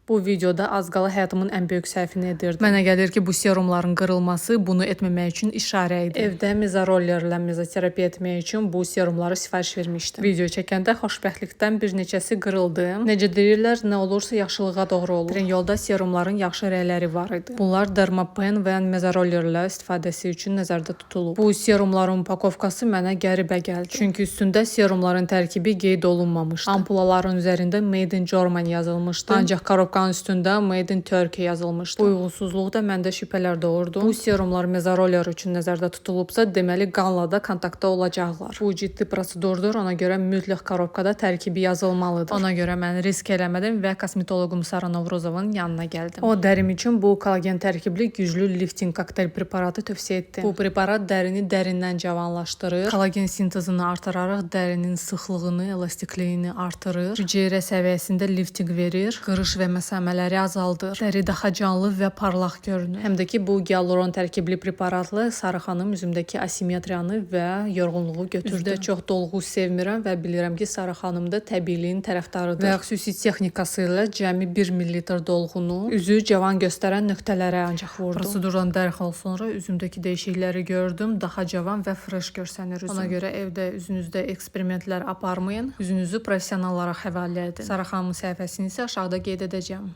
Bu videoda az qala həyatımın ən böyük səhvini edirdim. Mənə gəlir ki, bu serumların qırılması bunu etməmək üçün işarə idi. Evdə mezorollerlə mezoterapiya etmək üçün bu serumları sifariş vermişdim. Video çəkəndə xoşbəxtlikdən bir neçəsi qırıldı. Necə deyirlər, nə olursa yaxşılığa doğru olur. Trendyolda serumların yaxşı rəyləri var idi. Bunlar dermapen və mezorollerlə istifadəsi üçün nəzərdə tutulub. Bu serumların упаковкасы mənə qəribə gəldi. Çünki üstündə serumların tərkibi qeyd olunmamışdı. Ampulaların üzərində Made in Germany yazılmışdı. Ancaq korobkanın üstündə Made in Turkey yazılmışdı. Bu uyğunsuzluq da məndə şübhələr doğurdu. Bu serumlar mezoroller üçün nəzərdə tutulubsa, deməli qanla da kontaktda olacaqlar. Bu ciddi prosedurdur, ona görə mütləq korobkada tərkibi yazılmalıdır. Ona görə mən risk eləmədim və kosmetoloqum Sara Novruzovun yanına gəldim. O dərim üçün bu kolagen tərkibli güclü lifting kokteyl preparatı tövsiyə etdi. Bu preparat dərini dərindən cavanlaşdırır, kolagen sintezini artıraraq dərinin sıxlığını, elastikliyini artırır, hüceyrə səviyyəsində lifting verir, qırış və məsəmələri azaldır. Dəri daha canlı və parlaq görünür. Həm də ki bu gialuron tərkibli preparatla Sara xanım üzümdəki asimetriyanı və yorğunluğu götürdü. Üzdə çox dolğu sevmirəm və bilirəm ki, Sara xanım da təbiiliyin tərəfdarıdır. Və xüsusi texnikası ilə cəmi 1 ml dolğunu üzü cavan göstərən nöqtələrə ancaq vurdu. Prosedurdan dərhal sonra üzümdəki dəyişiklikləri gördüm. Daha cavan və fresh görsənir üzüm. Ona görə evdə üzünüzdə eksperimentlər aparmayın. Üzünüzü professionallara həvalə edin. Sara xanımın səhifəsini isə aşağıda qeyd edəcəm.